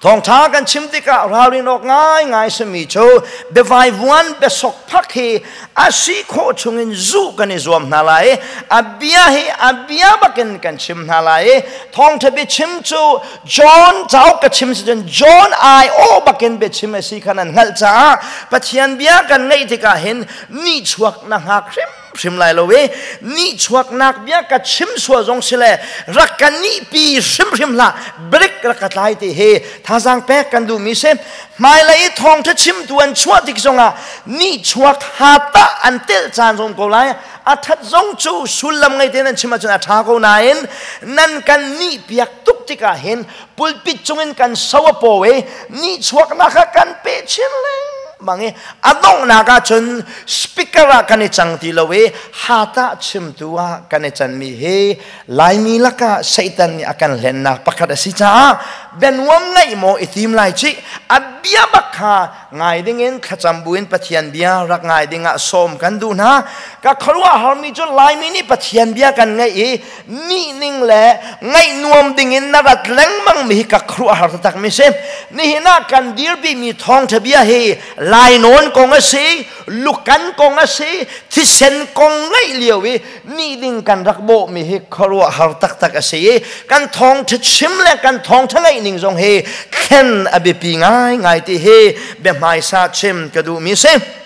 Thawngṭha kan chim tikah ralrin awk ngaingai simi cu biavaivuan biasok phak hi a si khawh chungin zuh kan i zuam hna lai. A bia hi a bia bakin kan chim hna lai. Thawngṭha biachim cu John cauk ka chim si cun John ai aw bakin biachim a si kha nan hngalh caah Pathian bia kan ngaih tikah hin nihchuak na hngak hrim hrim lai lo i nihchuaknak bia ka chim sual zong si le rak ka nihpi hrimhrim hlah, brik rak ka tlai ti hi thazaang pek kan duhmi si. Hmailei i thawngṭha chimtu an chuah tik zongah nihchuak hata an telh caan zong ko lai. A ṭhat zong cu sullam ngei tein an chim ahcun a ṭha ko nain nan kan nihpiak tuk tikah hin pulpit cungin kan so a paw i nihchuaknak kha kan pe chin lengmang i a donghnak ah cun speaker ah kan i cang ti lo i hata chimtu ah kan i canmi hi Laimi lakah Satan nih a kan hlennak pakhat a si caah bianuam ngaih maw i tim lai cih, a bia bak kha ngai dingin thlacam buin Pathian bia rak ngai dingah sawm kan duh hna. Ka khuaruahharmi cu Laimi nih Pathian bia kan ngaih i nih ning le ngaih nuam dingin na rat lengmang mi hi ka khuaruahhar taktak mi si. Nihin ah kan dirpi mi thawngṭha bia hi lainawn kong a si, lukan kong a si, thisen kong ngaih lio i nih ding kan rak bawh mi hi khuaruahhar taktak a si i kan thawngṭha chim le kan thawngṭha ngaih ning zong hi thlen a biapi ngaingai ti hi biahmaisa chim ka duh mi si.